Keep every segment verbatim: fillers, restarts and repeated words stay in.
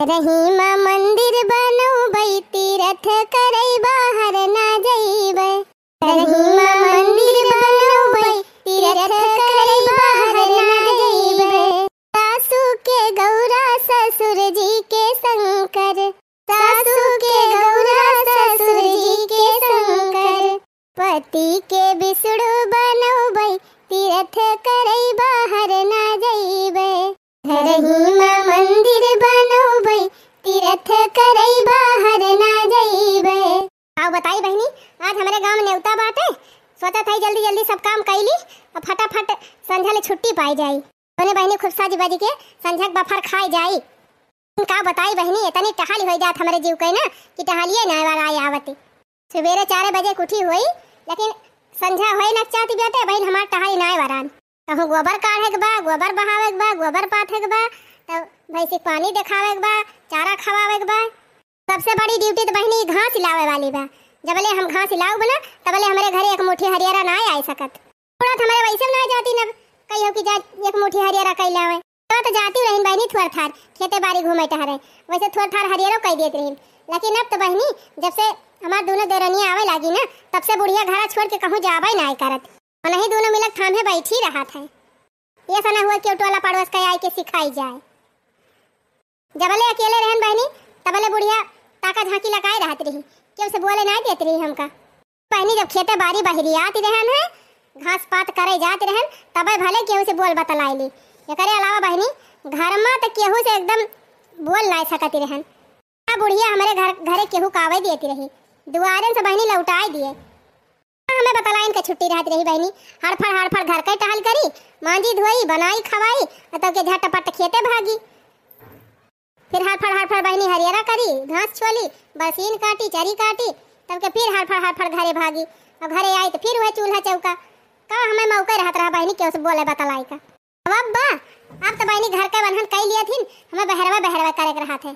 रहीमा मंदिर बनउबै, तीरथ करै बाहर ना जइबै। रहीमा मंदिर बनउबै, तीरथ करै बाहर ना जइबै। सासू के गौरा ससुर जी के शंकर, सासू के गौरा ससुर जी के शंकर। पति के विष्णु बनउबै, तीरथ करै बाहर ना जइबै। घरही मा मंदिर बनउबै, तीरथ करै बाहर ना जइबै। आउ बताई बहिनी, आज हमरे गाँव में नेउता बाटे, सोचत हई जल्दी जल्दी सब काम कइली, अब फटाफट संझा ले छुट्टी पाई जाई। ओने बहिनी खूब साजी बाजी के संझा के बफर खाई जाई। का बताई बहिनी, इतनी टहली होइ जात हमरे जीव के ना कि टहलिए ना वार आए आवती। सुबेरे चार बजे के उठी होई, लेकिन संझा होए लग जाती बेटे, बहिन हमार टहली नाय वरान। कहूँ गोबर काढ़े के बा, गोबर बहावे के बा, गोबर पाथे के बा, तब भैंसी के पानी देखावे के बा, चारा खवावे के बा। सबसे बड़ी ड्यूटी तो बहिनी घास लावे वाली बा। जबले हम घास लाउब ना, तबले हमरे घरे एक मुट्ठी हरियरा नाय आए सकत। उड़द हमरे वैसे ना जाती न, कहियो कि जा एक मुट्ठी हरियरा कइ लावे। तो, तो जाती रहिन बहिनी थोर थार, खेते बारी घूमे टहरे, वैसे थोर थार हरियरो कइ देत रहिन। लेकिन अब तो बहिनी, जब से हमार दोनों देवरनिया आवे लागी ना, तब से बुढ़िया घरा छोड़ के कहूँ जाबे नाय करत। उन्हीं दोनों मिलक थामे बैठी रहत है। ऐसा ना हुआ कि टोला पड़ोस के आए के सिखाई जाए। जबले अकेले रहन बहिनी, तबले बुढ़िया ताका झांकी लगाए रहत रही, केहू से बोले नाय देत रही हमका। बहिनी जब खेते बारी बहरी आती रहन है, घास पात करे जाती रहन, तबे भले केहू से बोल बतलाई ली। एकरे अलावा बहिनी घर में तो केहू से एकदम बोल नाय सकती रहन। आ बुढ़िया हमरे घर, घरे केहू कावे देती रही, दुआरन से बहिनी लौटाए दिए। हमें बतलाइन के छुट्टी रहती रही बहिनी, हड़फड़ हड़फड़ घर के टहल करी, मांजी धोई, बनाई खवाई, आ तब के झटपट खेते भागी। फिर हड़फड़ हड़फड़ बहिनी हरियरा करी, घास छोली, बरसीन काटी, चरी काटी, तब के फिर हड़फड़ हड़फड़ घरे भागी। अब घरे आई तो फिर वह चूल्हा चौका। का हमें मौका रहत रहा बहिनी केहू से बोले बतलाई का। अब, अब बा, अब तो बहिनी घर के बन्हन कई लिया थिन, हमें बहरवा बहरवा करे के रहत है।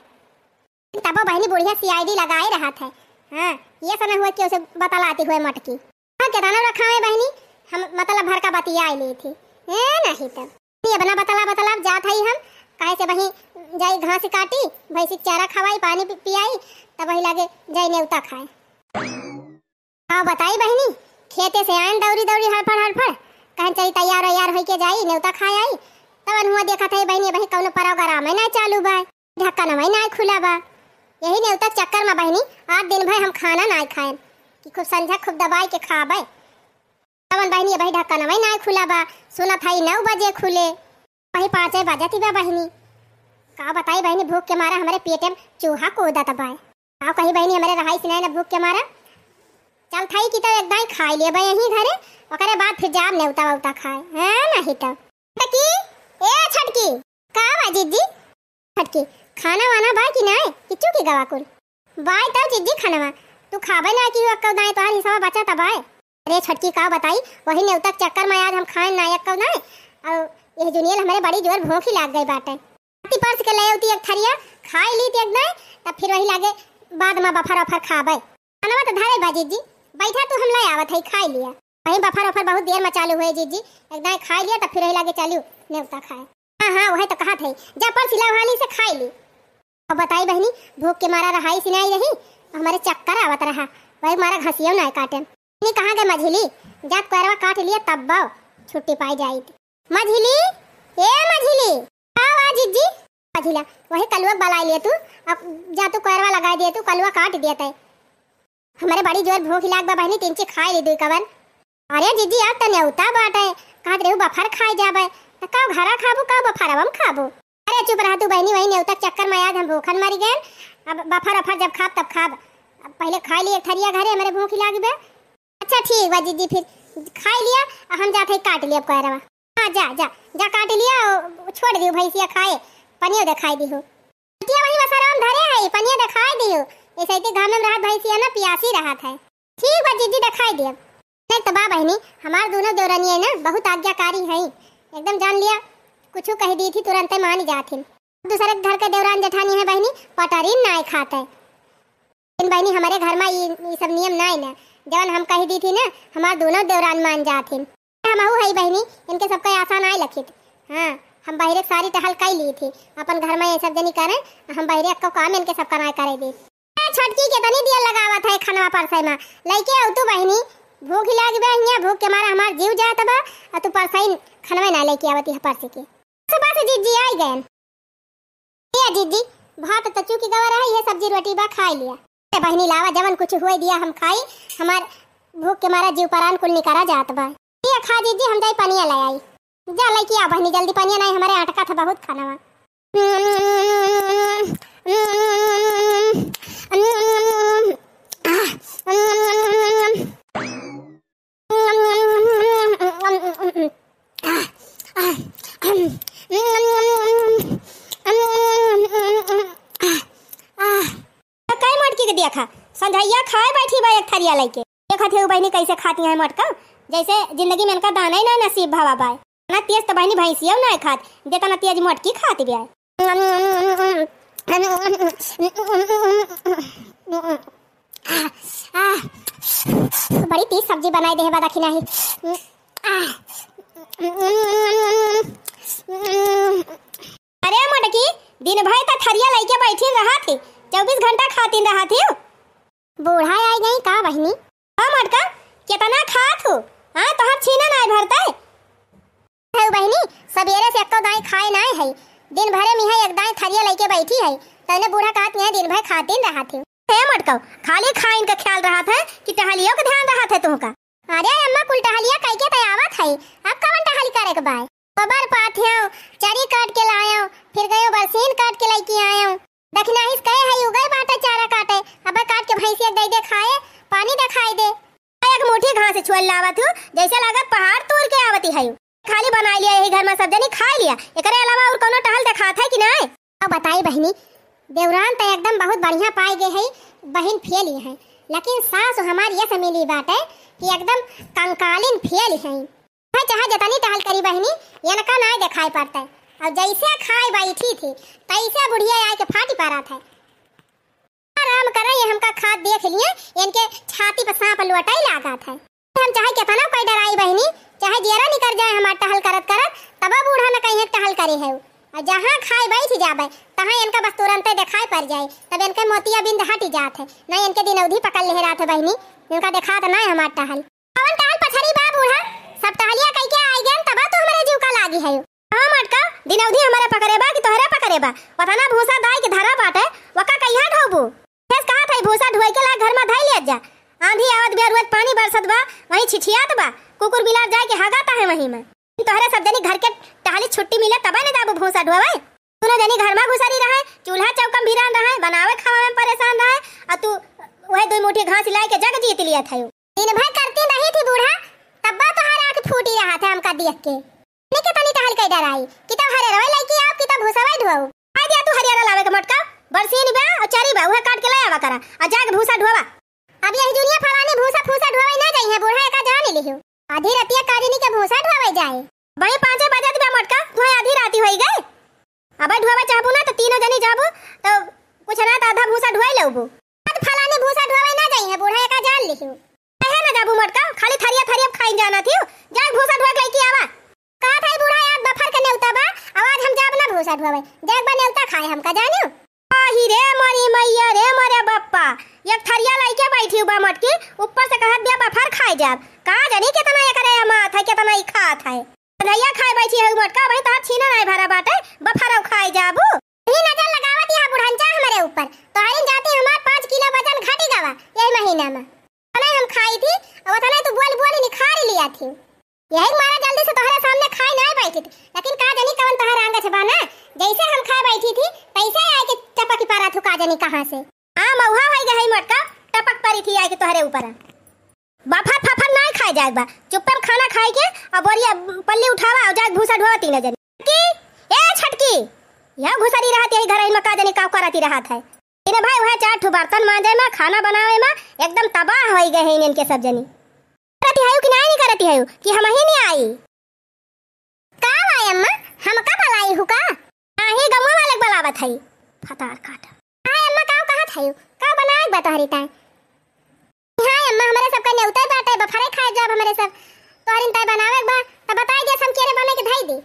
तबो बहिनी बुढ़िया सीआईडी लगाए रहत है। हाँ, ये सना हुआ केहू से बतलाती हुए मटकी। हाँ, केतना रखा है बहिनी, हम मतलब भर का बतिया ले थी। ए, नहीं तो। ये बना बतला बतला जात हई हम, काहे से वहीं जाई घास काटी, भैंसी के चारा खवाई, पानी पि-, पियाई, तब वही लागे जाई नेउता खाए। का बताई बहिनी, खेते से आयन दौड़ी दौड़ी हड़फड़ हड़फड़, कहन चली तैयार वैयार होई के जाई, नेउता खाए आई। तब हुआ देखत हई बहिनी, वही कौनो प्रोग्राम है ना चालू बा, ढक्कन वही ना खुला बा। यही नेउता के चक्कर में बहिनी, आज दिन भर हम खाना ना खाएन कि खूब संझा खूब दबाई के खाबे। तवन बहिनी, अबही ढक्कनवा नाय खुला बा, सुनत हई नौ बजे खुले, अबही पाँचे बजत ही बा बहिनी। का बताई बहिनी, भूख के मारा हमरे पेटे में चूहा कूदत बा। का कही बहिनी, हमरे रहाई सिनाई न भूख के मारा। चल थाई कि तो एक दाई खाई लेबे यहीं घरे, ओकरे बाद फिर जाब नेउता वउता खाए, है नहीं तो। छोटकी, ए छोटकी। का बा जिज्जी? छोटकी, खाना वाना बा कि नाय? कि चुकी गवा कुल? बाय तब जिज्जी खानवा, तू खाबे ना कि अक्का दाएं तोहार हिस्सा बचा तब आए। अरे छोटकी का बताई, वही नेउता के चक्कर में आज हम खाए ना अक्का दाएं। और यह जुनियल हमरे बड़ी जोर भूखी लाग गई बाटे। अति परस के ले अउती एक थरिया, खाई ली एक दाएं, तब फिर वही लागे बाद में बफर वफर खाबे। खानवा तो धरे बा जिज्जी, बैठा तू हम ले आवत है खाई लिया। वही बफर वफर बहुत देर में चालू हुए जिज्जी, एक दाएं खाई लिया तब फिर वही लागे चालू नेउता खाए। हाँ, हाँ, वही तो कहा थे, जा परस लाव हाली से खाई ली। अब बताई बहिनी, भूख के मारा रहाई सिनाई रही, हमरे चक्कर आवत रहा, वही मारा घसियो ना काटे। नी कहाँ गए मझिली, जात कोयरवा काट लिया तब बाव छुट्टी पाई जाई। मझिली, ए मझिली, आओ आ जिज्जी। मझिला, वही कलुआ बलाई लिया तू, अब जा तू कोयरवा लगाई दिया तू, कलुआ काट दिया तय। हमरे बड़ी जोर भूख लाग बा बहिनी, तिनची खाई ली दुई कवन। अरे जिज्जी, आज त नेउता बाटे, कहत रहू बफर खाए जाबे, त का घरा खाबू, का बफरवा में खाबू? अरे चुप रह तू बहिनी, वही नेउता के चक्कर में आज हम भूखन मरी गए। अब बफर वफर जब खाब तब खाब, अब पहले खाई ली एक थरिया घरे, हमरे भूख लाग बे। अच्छा ठीक बा जिज्जी, फिर खाई लिया, आ हम जात हई काट लिया कोयरवा। हाँ, जा, जा, जा काट लिया, ओ, छोड़ दियो भैंसिया खाए, पनियो देखाई दियो। बिटिया वही वसराम धरे है, पनिया देखाई दियो। ऐसे इतने घाम में रहत भैंसिया ना पियासी रहत है। ठीक बा जिज्जी, देखाई दियो। देख तो बा बहिनी, हमार दोनों देवरनिया ना बहुत आज्ञाकारी हैं, एकदम जान लिया, कुछ कह दी थी तुरंते मान जात हिन। दूसरे घर के देवरान जेठानी है बहिनी, पटरीन नाय खात है। लेकिन बहिनी, हमरे घर में ई, ई सब नियम नाय ना। जवन हम कह दी थी ना, हमार दोनों देवरान मान जात हिन। हमहू हई बहिनी, इनके सबका आसान आय लखित। हाँ, हम बहिरे क सारी टहल कइ ली थी, अपन घर मा ये सब जनी करें, हम बहिरे अक्को काम इनके सब कनाए करे दी। ए छोटकी, केतनी देर लगावत है खनवा परसै मा, लइके आउ तू बहिनी, भूख लागी बा हियाँ, भूख के मारा हमार जीव जात बा, अउ तू परसै खनवा नाहीं लइके आवत है परसै के। बस बस जीजी, आइ गएन। ए जीजी, भात त चूकि गवा रहा, ये सब्जी रोटी बा, खाइ लिया। ए बहिनी, लावा, जवन कुछ हुए दिया हम खाई, हमार भूख के मारा जीव परान कुल निकरा जात बा। ए खा जीजी, हम जाई पनिया ले आई। जा लइके आ बहिनी, जल्दी पनिया नाहीं, हमरे अटकत है बहुत खाना बा। कई मोटकी के देखा, संझैया खाए बैठी बा एक थरिया लइके। देखत है उ बहिनी कैसे खाती है मोटका, जैसे जिंदगी में इनका दाना ही ना नसीब भवा बाय। ना तेज तो बहिनी भैंसियो ना खात, जेतना तेज मोटकी खाती बा। आह, आह, बड़ी तेज सब्जी बनाइ देहे बा, देखी नाही। आह, अरे मोटकी, दिन भर त थरिया लइके बैठी रहत ही, चउबीस घंटा खातिन रहत ही। बूढ़ा आइ गई का बहिनी? हाँ मोटका, केतना खात हू? हाँ, तोहर छीना नाहीं भरतै। है बहिनी, सबेरे से एक्को दाईं खाए नाहीं है, दिन भरे में है एक दाईं थरिया लइके बैठी है, तने बूढ़ा कहत है दिन भर खातिन रहत है। हे मोटका, खाली खाइन का ख्याल रहत है कि टहलियो का ध्यान रहत है तुहका? अरे अम्मा, कुल टहलिया कइके त आवत है, अब कवन टहल करे के बाय? गोबर पाथेव, चरी काट के लायव, फिर गयो बरसीन काट के लइके आयव। दखिनाहिस कहे है, उगई बाटे चारा काटे, अब काट के भैंसिया दे दे खाए, पानी देखाई दे। एक मुट्ठी घास छोल लावत हू, जैसे लागत पहाड़ तूर के आवती है। खाली बनाई लिया यही घर में सब जनी खाई लिया, एकरे अलावा और कोनो टहल देखात है कि नाहीं? अब बताई बहिनी, देवरान त एकदम बहुत बढ़िया पाए गए है, बहिन फेल ही है, लेकिन सास हमार ये समीली बाटे कि एकदम कंकालिन फेल है। चाहे जतनी टहल करी बहिनी, इनका नाय देखाई पड़तै। और जैसे खाए बैठी थी, तैसे बुढ़िया आए के फाटी पारत है। आराम करे, ये हमका खात देख लिए, इनके छाती पर सांप लोटै लागत है। हम चाहे केतना कोई डराई बहिनी, चाहे जियरा निकर जाए हमार टहल करत करत, तबो बूढ़ा न कहीं टहल करे है। और जहाँ खाए बैठ जाबे, तहाँ इनका बस तुरंते देखाई पड़ जाए, तब इनके मोतियाबिंद हट जात है। नहीं इनके दिन अवधि पकड़ ले रहत है बहिनी, इनका देखात नाय हमार टहल। कवन टहल पछरी बा बूढ़ा? सब टहलिया कइके आइ गएन, तबा तू हमरे जीव का लागी है। हाँ मोटका, दिन अवधि हमरे पकड़े बा कि तोहरे पकड़े बा? वतना भूसा दाई के धरा बाटे, वका कहिया ढोबू? फेस कहा था भूसा ढोए के ला घर में धई लिया जा। आंधी आवत बा, रोज पानी बरसत बा, वहीं छिछियात बा, कुकुर बिलार जाए के हगाता है वहीं में। तोहरे सब जनी घर के टहली छुट्टी मिले तबा न जाबू भूसा ढोवे। दुनो जनी घर में घुसरी रहे, चूल्हा चौका में भिरान रहे, बनावे खावे में परेशान रहे, और तू वही दो मुट्ठी घास लाए के जग जीत लिया था। दिन भर करती रही थी बूढ़ा, तब्बा तोहार आँख फूटी रहा था हमका देख के। नहीं के तनी टहल के डराई, कि तब हरे रवे लइकी आओ, कि तब भूसवा ढोऊ। आ दिया तू हरियारा लावे के मोटका, बरसीन बा और चरी बा, उहे काट के ले आवा करा, और जाके भूसा ढोवा। अब यही दुनिया फलानी भूसा फूसा ढोवे ना जाई है, बूढ़ा एका जान लिहियो। आधी रतिया काजनी के भूसा ढोवे जाए। भाई पाँचे बजत बा मोटका, तुहे आधी राती होई गए। अबे ढोवे चाहबू ना तो तीनों जनी जाबू तो कुछ ना तो आधा भूसा ढोए लेबू। आज फलानी भूसा ढोवे ना जाई है, बूढ़ा एका जान लिहियो। कहे ना जाबू मोटका, खाली थरिया थरिया खाइन जाना थियो, जाए भूसा ढोए के लेके आवा। कहा था बूढ़ा यार बफर के नेवता बा, आवाज हम जाब ना भूसा ढोवे, जाए बा नेवता खाए हमका जानियो। आही रे मोरी मैया रे मोरे बप्पा, एक थरिया लइके बैठी बा मोटकी, ऊपर से कहत बिया बफर खाए जाब। का जानी केतना एकरे अमात है, केतना ई खात है। भैया खाए बैठी है मोटका, भाई तोहार छीना नाय भरा बाटे, बफर खाए जाबू। ही नजर लगावत यहाँ बुढ़ंचा हमरे ऊपर, तोहरी जाती हमार पाँच किलो वजन घटी गवा यही महीना में। उतने हम खाई थी, और उतने तू बोल बोल निखार लिया थी। यही मारा जल्दी से तोहरे सामने खाए ना बैठी थी, लेकिन का जानी कवन तोहर आंग छबा ना, जैसे हम खाए बैठी थी, तैसे आए के टपकी पारा थू का जानी कहाँ से। आ मौहा होई गई मोटका, टपक परी थी आए के तोहरे ऊपर। बफर फफर ना खाए जाए बा, चुप्पे में खाना खाए के, और बोरिया पल्ली उठावा और जाए भूसा ढोवा तीन जनी। की, ए छटकी, यह घुसरी रहत यही घर में का जानी का करती रहत है। इन्हें भाई वह चार ठो बर्तन मांजे में, खाना बनावे में एकदम तबाह होई गए हैं इनके सब जनी। करती है कि नहीं, नहीं करती है कि हम ही नहीं आई। का भाई अम्मा, हम का बुलाई हु का? नाही गमवा वाले के बुलावत है। फतार काट। हाय अम्मा, का कहत है? का बनाए बा तोहरी ताई? हाय अम्मा, हमरे सब का नेवता बाटे, बफरे खाए जाब हमरे सब। तोहरिन ताई बनावे बा, त बताई दे, हम केरे बने के धाई दे।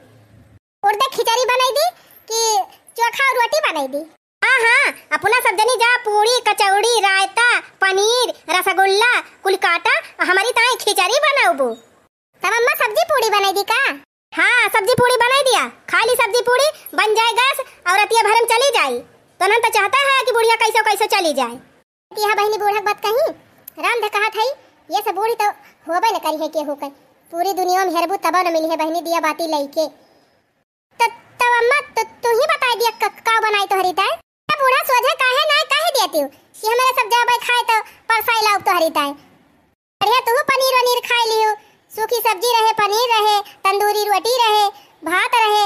उड़द खिचड़ी बनाई दी कि चोखा और रोटी बनाई दी? हाँ, हाँ, अपना सब जनी जा, पूड़ी, कचौड़ी, रायता, पनीर, रसगुल्ला, कुल काटा, हमरी ताई खिचड़ी बनाउबू। तब अम्मा सब्जी पूड़ी बनाई दी का? हाँ, सब्जी पूड़ी बनाई दिया, खाली सब्जी पूड़ी बन जाए गैस और रतिया भर में चली जाई। तो नन तो चाहता है कि बुढ़िया कैसो कैसो चली जाए। यह बहिनी बूढ़क बात कहीं, राम धे कहत हई, ये सब बूढ़ी तो होबे न करी है केहू के। पूरी दुनिया में हेरबू तब न मिली है बहिनी दिया बाती लइके। त-, तब अम्मा, त-, तू ही बताई दिया क-, का बनाई तोहरी ताई? त बूढ़ा सोझे काहे ना कह दिया तू कि हमरे सब जाबे खाए तो परसाई लाउब तोहरी ताई। बढ़िया तू पनीर वनीर खाए लियो, सूखी सब्जी रहे, पनीर रहे, तंदूरी रोटी रहे, भात रहे,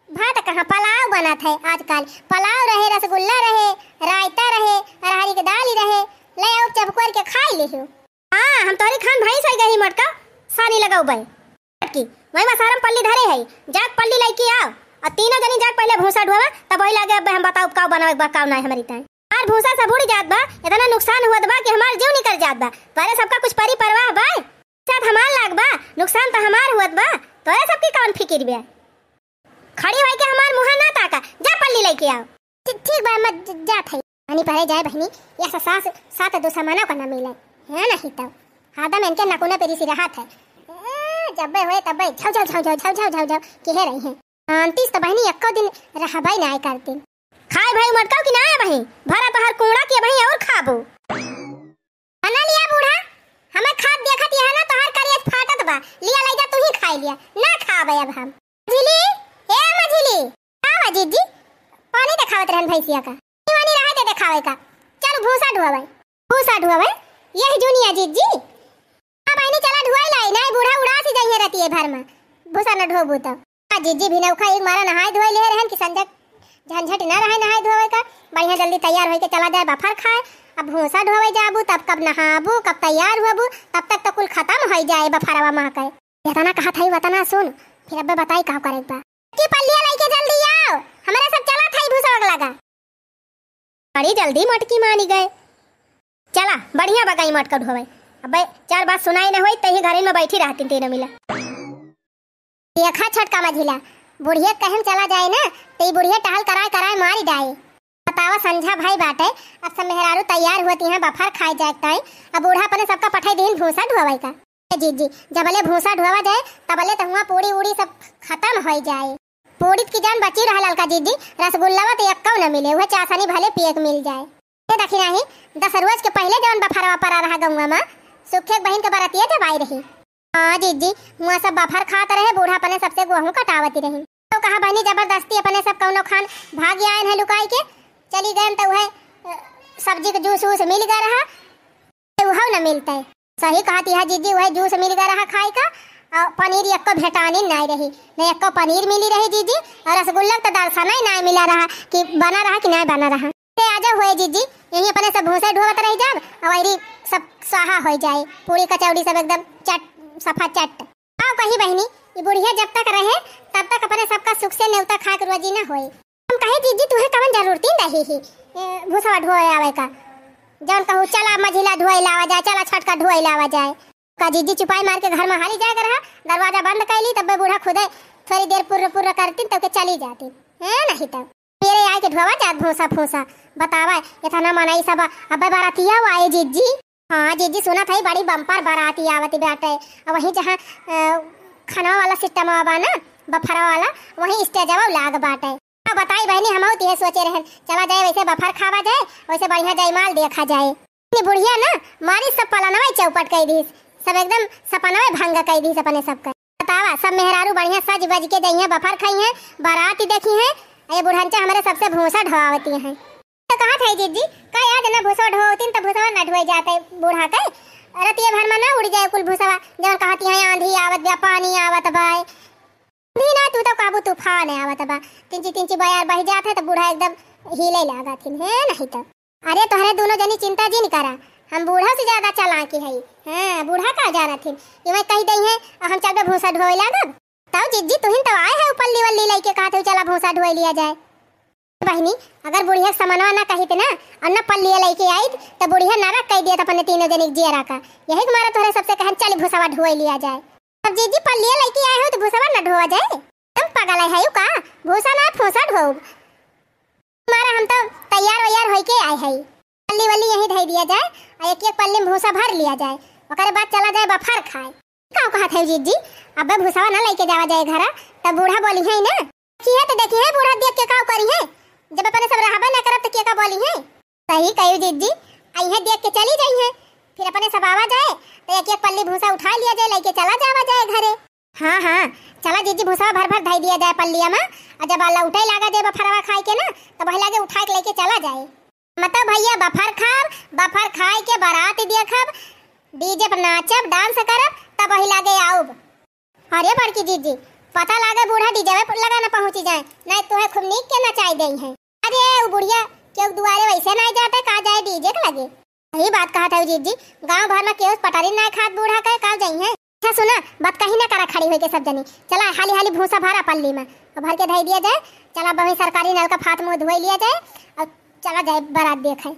भात कहाँ, पुलाव बनत है आजकल, पुलाव रहे, रसगुल्ला रहे, रायता रहे, अरहरी के दाल रहे, ले आओ चपकोर के खाए लियो। हाँ, हम तोहरी खान भैंस है गही मोटका, सानी लगाउबे। की, वही मसारम पल्ली धरे है, जाक पल्ली लइके आओ, और तीनों जनी जाक पहले भूसा ढोवा, तब वही लागे अब हम बताउब का बनावे बा, का नाई हमरी ताई। हमार भूसा सब उड़ जात बा, इतना नुकसान हुअत बा कि हमार जीव निकल जात बा। तोरे सबका कुछ परी परवाह बा? साथ हमार लाग बा, नुकसान तो हमार हुअत बा, तोरे सबकी कौन फिकिर बा? खड़ी होई के हमार मुँह ना ताका, जा पल्ली लइके आओ। ठी-, ठीक बा, अम्मा ज-, जात है। पानी परे जाए बहिनी, यह सा-, सास, सात दो समानों का ना मिले। है नहीं तो। हरदम इनके नकुना पेरी सी रहत है। ए, जब्बे होए तब्बे, झौ, झौ, झौ, झौ, केहे रही हैं। आंतीस तो बहिनी एक्को दिन रहबे ना करती। खाए भाई मटकाओ कि ना है बहिन? भरा तोहर कूड़ा के बहिन और खाबो। बना लिया बूढ़ा, हमें खात देखत यह ना तोहर करियत फाटत बा। लिया लइका तू ही खाए लिया, ना खाबे अब हम। मझिली, ए मझिली, का बा जीजी? पानी देखावत रहन भैंसिया का। पानी रहे दे देखावे का। चल भूसा ढुआवे। भूसा ढुआवे? यही जुनिया जीजी? हाँ बहिनी चला ढुआई लाई, नहीं बूढ़ा उड़ासी जाइए रहती है भर में। भूसा न ढोबू तो। आ जीजी भी नौखा एक मारा नहाए धोए ले रहन कि संझक झंझट ना रहे नहाए धोवे का। बढ़िया जल्दी तैयार होई के चला जाए बफर खाए। अब भूसा ढोवे जाबू, तब कब नहाबू, कब तैयार हुआबू, तब तक तो कुल खत्म होई जाए बफरवा मह के। इतना कहत हई, वतना सुन, फिर अब्बे बताई का करे बा। की पल्लिया लइके जल्दी आओ, हमारे सब चला था भूसा लगा। बड़ी जल्दी मटकी मानी गए। चला, बढ़िया बगाई मटका ढोवे। अबे चार बात सुनाई न होई, तही घरे में बैठी रहती तीनों मिला। देखा छोटका मझिला, बुढ़िया कहन चला जाए ना, तो ई बुढ़िया टहल कराए कराए मारी डाए। बतावा संझा भाई बाटे, अब सब मेहरारू तैयार हुआ तिहाँ बफर खाए जाए ताई, अब बूढ़ा अपने सबका पठाई दीन भूसा ढोवे का। ए जीजी, जबले भूसा ढोवा जाए, तबले तो हुआ पूड़ी उड़ी सब खत्म होई जाए। पूड़ी की जान बची रहा ललका जीजी, रसगुल्लावा तो एक्कौ न मिले, वह चासनी भले पिए के मिल जाए। ये देखी नाही, दस रोज के पहले जौन बफरवा परा रहा गौवा में, सुखे के बहिन के बरतिया जब आई रही। हाँ जीजी, हुआ सब बफर खात रहे, बूढ़ा अपने सबसे गोहूँ कटावती रही। तो कहा बहनी जबरदस्ती अपने सब कौनो खान भाग आए हैं लुकाई के, चली गए तो वह, अ, सब्जी के जूस वूस मिल गया रहा, तो वह न मिलते। सही कहत यह जीजी, वह जूस मिल गया रहा खाए का, और पनीर एक्को भेटानी नाई रही, न एक्को पनीर मिली रही जीजी, और रसगुल्ला तो दर्शना ही नाई मिला रहा कि बना रहा कि नाई बना रहा। ते आजा हुए जीजी, यहीं अपने सब भूसे ढोवत रह जाब, और वही सब स्वाहा हो जाए, पूरी कचौड़ी सब एकदम चट, सफा चट। आओ कही बहिनी, ई बुढ़िया जब तक रहे, तब तक अपने सबका सुख से नेवता खा के रोजी न होए। हम कहे, "जीजी, तुहे कवन जरूरती रही ही, ए, भूसवा ढोए आवे का? जौन कहू, चला मझिला ढोए लावा जाए, चला छोटका ढोए लावा जाए।" का जीजी चुपाई मार के घर में हाली जाए के रहा, दरवाजा बंद कैली, तब बूढ़ा खुदे थोड़ी देर पुर्र पुर्र करतीन, तब के चली जाती। हैं, नहीं तब। मेरे आए के ढोवा जात भूसा फूसा। बतावा, इतना मनई सब अबे बारातिया आए जीजी। हाँ जीजी, सुनत हई बड़ी बम्पर बाराती आवत बाटे। अब वहीं जहाँ, अ, खनवा वाला सिस्टम बा ना, बफरवा वाला, वहीं स्टेजवा लाग बाटे। अब बताई बहनी, हमहू तिहे सोचे रहन, चला जाए वैसे बफर खावा जाए, वैसे बढ़िया जयमाल देखा जाए। इतनी बुढ़िया ना मारी सब पलनवा ही चौपट कई दीस, सब एकदम सपनवा ही भंग कई दीस अपने सबका। बतावा, सब मेहरारू बढ़िया सज बज के जइहें, बफर खइहें, बारात देखिहें, ये बुढ़ंचा हमरे सबसे भूसा ढवावती हैं। तो कहा था जीजी, का याद ना भूसा ढोवतीन तो भूसा ना ढोए जाते बूढ़ा के, रतिये भर में ना उड़ जाए कुल भूसवा, जौन कहती हैं आंधी आवत बा, पानी आवत बा, आंधी ना तू तो काबू तूफान आवत बा, तिंची तिंची बयार बह जात है तो बूढ़ा एकदम हिले लागत हिन, है नहीं तो। अरे तोहरे दोनों जनी चिंता जिन करा, हम बूढ़ा से ज्यादा चालाकी हई। हाँ, बूढ़ा का जानत हिन, इवे कही दई है, और हम चलबे भूसा ढोए लागब। तब जीजी तुहिन तो आए है पल्ली वल्ली लइके कहत हो चला भूसा ढोए लिया जाए। बहिनी, अगर बुढ़िया के समनवा ना कहित ना, और ना पल्लिया लइके आइत, तो बुढ़िया नरक कह दिया अपने तीनों जनी के जियरा का। यही के मारा तोहरे सबसे कहन चल भूसवा ढोए लिया जाए। अब जीजी पल्लिया लइके आए हो तो भूसवा ना ढोआ जाए। पागल है का? भूसा ना फूसा ढोब। मारा हम तो तैयार वैयार होइके आए हई। पल्ली वल्ली यहीं धई दिया जाए और एक एक पल्ली में भूसा भर लिया जाए, ओकरे बाद चला जाए बफर खाए। का कहत है जीजी, अबे भूसावा ना लेके जावा जाए घरा, तब बूढ़ा बोली है ना। देखी है तो देखी है, बूढ़ा देख के का करी है, जब अपने सब रहबे ना करब तो के का बोली है। सही कही जीजी, अइहे देख के चली जाई है, फिर अपने सब आवा जाए तो एक एक पल्ली भूसा उठा लिया जाए, लेके चला जावा जाए घरे। हाँ हाँ, चला जीजी, भूसा भर भर धई दिया जाए पल्लिया में, और जब लौटे लागा जाए बफरवा खाए के ना, तब वही लागे उठा के लेके चला जाए। मतलब भैया बफर खाब, बफर खाए के बारात देखब, डीजे पर नाचब, डांस करब, तब वही लागे आउब। अरे बड़की जीजी, पता लागे बूढ़ा डीजे पे लगा ना पहुँची जाए, नहीं तो है खूब नीक के नचाई देई है। अरे उ बुढ़िया के दुआरे वैसे नहीं जाते, का जाए डीजे के लगे। सही बात कहत है जीजी, गांव भर में केहू पटरी ना खात बूढ़ा के, का जाई है। अच्छा सुना, बात कहीं ना करा खड़ी होइके सब जनी, चला हाली हाली भूसा भरा पल्ली में और भर के धई दिया जाए। चला बही सरकारी नल का फात मुंह धोई लिया जाए और चला जाए बारात देखे।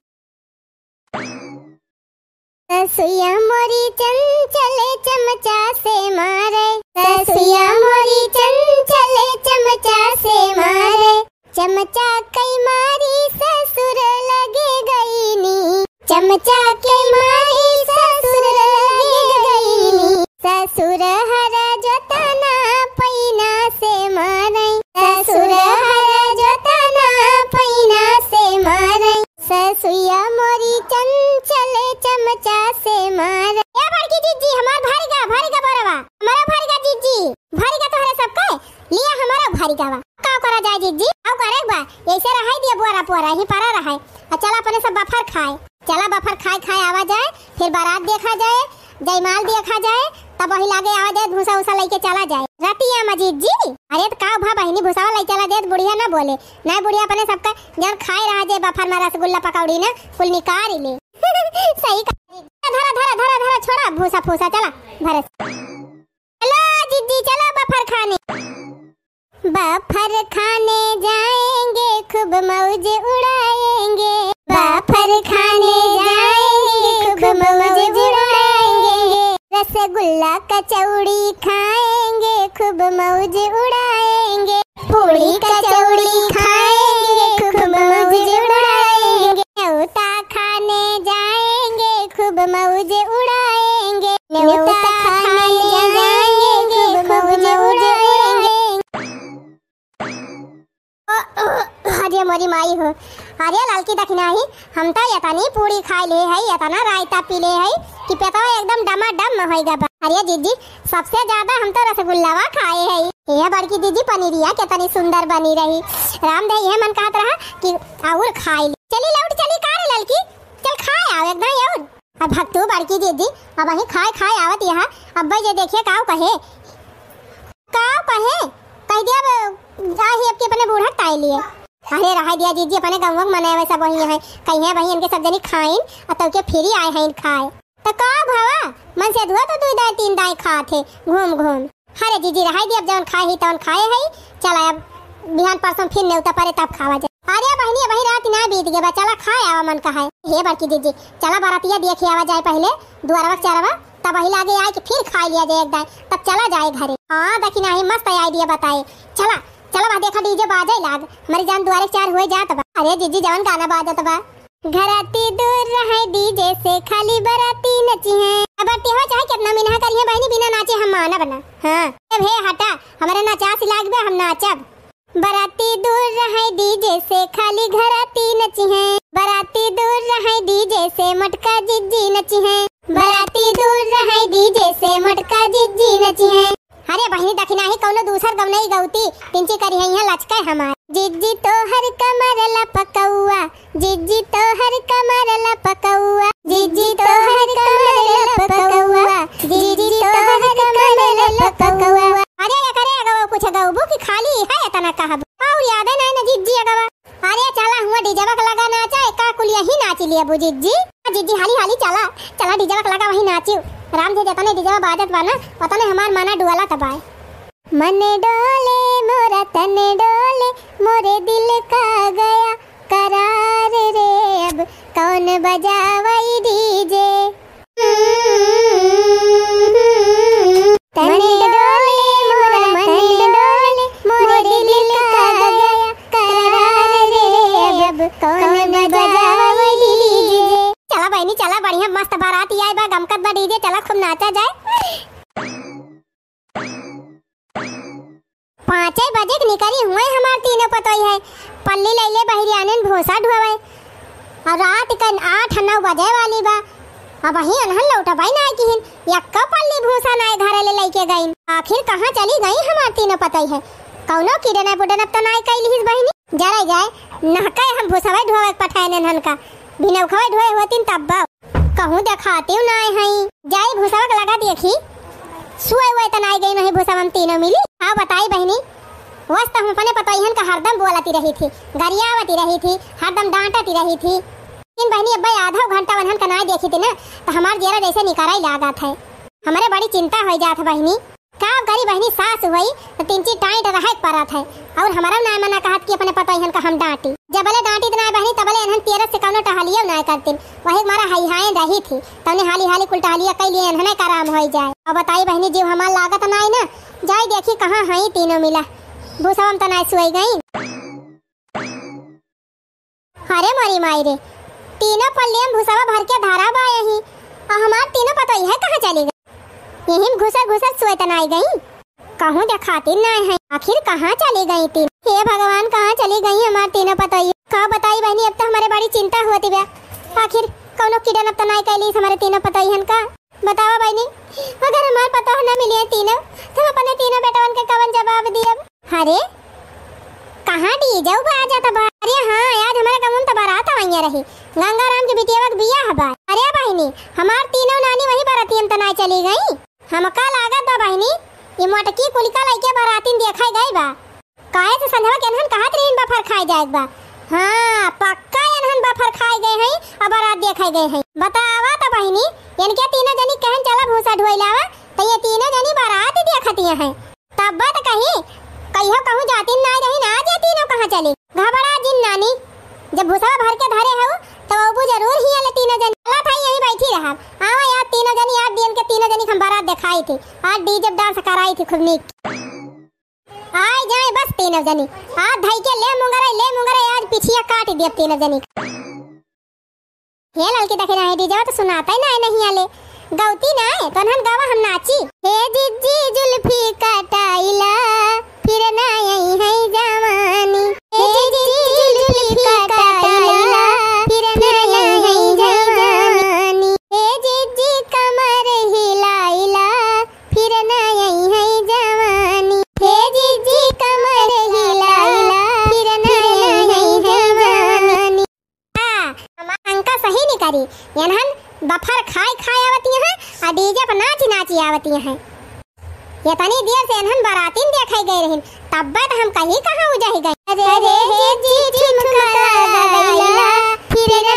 ससुया मोरी चंचल चमचा से मारे, ससुया मोरी चंचल चमचा से मारे, चमचा कई मारी ससुर लगे गईनी, चमचा कई मारी ससुर लगे गईनी। ससुर हरा जोतना पैना से मारे, ससुर हरा जोतना पैना से मारे। ससुया मोरी चंचल चमचा से मारे। ए बड़की जीजी, हमार भरिगा, भरिगा बोरवा, हमारा भरिगा जीजी, भरिगा तोहरे सबके, लिया हमारा भरिगावा। का करा जाए जीजी, आउ करे बा, ऐसे रहाई दिया बोरा पोरा, यहीं परा रहाई। आ चला अपने सब बफर खाए, चला बफर खाए खाए आवा जाए, फिर बारात देखा जाए, जयमाल देखा जाए, तब वही लागे आवा जाए, भूसा उसा लेके चला जाए। रतिया में जीजी, अरे तो का भा बहिनी, भूसावा ले चला जाए, तो बुढ़िया ना बोले, ना बुढ़िया अपने सबका जौन खाए रहा जे बफर में रसगुल्ला पकौड़ी ना, कुल निकाल ले। सही कहा। धरा, धरा, धरा, धरा, छोड़ा भूसा फूसा, चला भरे से। चलो जीजी, चलो बफर खाने। बफर खाने जाएंगे, खूब मौज उड़ाएंगे। बफर खाने जाएंगे, खूब मौज उड़ाएंगे। रसगुल्ला कचौड़ी खाएंगे, खूब मौज उड़ाएंगे। पूड़ी कचौड़ी खाएंगे, खूब मौज उड़ाएंगे। न्योता खाने जाएंगे, खूब मौज उड़ाएंगे। न्योता खाने जाएंगे, खूब मौज उड़ाएंगे। ओ, ओ, अरे मोरी माई हो, अरे ललकी दखिनाही, हम तो एतनी पूड़ी खाए ले हई, एतना रायता पी ले हई कि पेटवा एकदम डमाडम में होई गबा। अरे जीजी, सबसे ज्यादा हम तो रसगुल्लावा खाए हई। ए बड़की जीजी, पनीरिया केतनी सुंदर बनी रही। राम दे ये मन कहत रहा कि और खाए ले। चली लौट चली का रे ललकी, चल खाए आवे एकदम और। अब भक्तू बड़की जीजी, अब वही खाए खाए आवत यहाँ, अब जे देखिए काव कहे। का कहे? कह दिया अब, जा ही अब के अपने बूढ़ा ताई लिए। अरे रहा दिया जीजी, अपने गंवक मनाए वैसा वही है, कहीं है वही इनके सब जनी खाइन, और तो के फिरी आए हैं खाए। तो का भवा, मन से धुआ तो दुई दाई तीन दाई खात है घूम घूम। अरे जीजी रहा दिया, अब जौन खाए ही तौन खाए है, चला अब बिहान परसों फिर नेवता परे तब खावा जाए। अरे बहिनी, वही रात ना बीत गए बा, चला खाए आवा मन कहा है। हे बड़की जीजी, चला बरातिया देखे आवा जाए पहले, दुआरवा चारवा, तब वही लागे आए कि फिर खाए लिया जाए एक दाई, तब चला जाए घरे। हाँ, दखिनाही मस्त idea बताए। चला, चला, वहाँ देखा DJ बाजे लाग, हमारी जान दुआरे चार हुए जात बा। अरे जीजी, जवन गाना बाजत बा। घराती दूर रहे DJ से, खाली बराती नची है। अब बराती हो चाहे कितना मिनहा करिए बहनी, बिना नाचे हम मानब ना। हाँ, अब हे हटा, हमारे नचास लाग बे, हम नाचब। बराती दूर रहे DJ से, खाली घराती नची है। बराती दूर रहे DJ से, मोटका जीजी नची है। बराती दूर रहे DJ से, मोटका जीजी नची है। अरे बहिनी, दखिनाही कौनो दूसर गवनई गौती, पिंची करी है यहाँ लचके हमार। जीजी तोहर कमर लपकौआ, जीजी तोहर कमर लपकौआ, जीजी तोहर कमर लपकौआ, जीजी तोहर कमर लपकौआ। अरे एकरे अगवा कुछ गौबू कि खाली है इतना कहब? और याद है ना, ना जीजी अगवा। अरे चला हुआ डीजवा के लगा नाचा, एका कुल यही नाची लिया बू जीजी। जीजी हाली हाली चला, चला डीजवा के लगा वही नाची। राम जी जतने डीजवा बाजत बा ना, उतने हमार मना डुअला तबाय। मन डोले मोरा तन डोले, मोरे दिल का गया करार रे, अब कौन बजावई DJ। तन डोले मोरा मन डोले, मोरे कौन बजावे डीजे? चला बहिनी, चला, बढ़िया मस्त बारात आए बा, गमकत बा डीजे, चला खूब नाचा जाए। पाँचे बजे के निकरी हुए हमार तीनों पतोई है, पल्ली लैले बहिरियानिन भूसा ढोवे। और रात के आठ नौ बजे वाली बा, अबहीं अनहन लौटबै नाय किहिन, यक्को पल्ली भूसा नाय घरे ले लइके गइन। आखिर कहाँ चली गई हमार तीनों पतोई है? कौनो किडनैप उडनैप तो नाय कइलिहिस बहिनी? जरा जाए, नहके हम भूसवै ढोवे के पठाए नेनहन का, भिनौखवै ढोए होतिन तब बा। कहूँ देखातिउ नाय हई। जाई भूसवा के लगा देखी, सुए उए त नाय गई नहीं भूसवा में तीनों मिली। हाँ बताई बहिनी, वस त हम अपने पतोहियन का हरदम बोलती रही थी, गरियावती रही थी, हरदम डांटती रही थी। लेकिन बहिनी, अब्बे आधा घंटा वनहन का नाय देखी थी ना, त हमार जेरा जैसे निकरै लागत है। हमरे बड़ी चिंता होइ जात है बहिनी। का करी बहिनी, सास हुई त तिनची टाइट रहे के परत है। और हमरा नाय मना कहत कि अपने पतोहियन का हम डांटी। जबले डांटी त नाय बहिनी, तबले एनहन तेरस से कौनो टहलियो नाय करतिन। वही मारा हई हाय रही थी, तौने हाली हाली कुल टहलिया कइ लिए एनहने का आराम होइ जाए। अब बताई बहिनी, जीव हमार लागत नाय ना, जाई देखी कहाँ हई तीनों मिला। भूसवा में त नाय सुई गई। अरे मोरी माई रे, तीनों पल्लियम भूसवा भर के धरा बा यहीं, आ हमार तीनों पतोई है कहाँ चली गई? यहीं घुसर घुसर सुए त नाय गई, कहूँ देखाती नाय है। आखिर कहाँ चली गई तीन? हे भगवान, कहाँ चली गई हमार तीनों पतोई? का बताई बहिनी, अब त हमरे बड़ी चिंता होती बा। आखिर कौनो किडनैप त नाय कइलिस हमरे तीनों पतोहियन का? बतावा बहिनी, अगर हमार पतोह न मिली है तीनों, त हम अपने तीनों बेटवन के कवन जवाब दियब? अरे, कहाँ डीजे बाजत बा? अरे हाँ, आज हमारे गाँव में त बारात आवइया रही, गंगाराम के बिटिया के बियाह बा। अरे बहिनी, हमार तीनों नानी वही बारातियन त नाय चली गई। हमका लागत बा बहिनी, ई मोटकी कुलिका लइके बारातिन देखे गई बा। काहे से संझवा के एनहन कहत रहीन बफर खाए जाए के बा। हाँ, पक्का एनहन बफर खाए गए हैं, अब बारात देखे गए हैं। बतावा त बहिनी, इनके तीनों जनी कहन चला भूसा ढोई लावा, त ये तीनों जनी बारात देखतिया हैं। तब बात कही, कहियो कहूँ जातिन नाय रही ना, आज ये तीनों कहाँ चली? घबरा जिन नानी, जब भूसवा भर के धरे हऊ, त अबू जरूर हिया ले तीनों जनी। चला था यहीं बैठी रहब। आवा यार तीनों जनी, आज दिन के तीनों जनी हम बारात देखाई थी, आज डीजे डांस कराई थी खूब नीक। आय जाए बस तीनों जनी। आज धई के ले मुंगरे, ले मुंगरे, आज पिछिया काट दियब तीनों जनी। हे ललकी, देखे नाही डीजे त सुनाता ही नाही, नहीं आले। गौती नाही, तो नहन गावा हम नाची। हे जिज्जी जुल्फी कटाइला, फिर ना आई है जवानी। हे जिज्जी जुल्फी कटाइला, फिर ना आई है जवानी। हे जिज्जी कमर हिलाइला, फिर ना आई है जवानी। हे जिज्जी कमर हिलाइला, फिर ना आई है जवानी। हाँ, हमार शंका सही निकरी। एनहन बफर खाए खाए आवती हैं, आ डीजे पर नाची नाची आवती हैं। एतनी देर से एनहन बारातिन देखे गए रहिन, तब्बे त हम कही कहाँ उजहि गए। अरे, अरे, हे जी झुमका लगाइला, फिर ना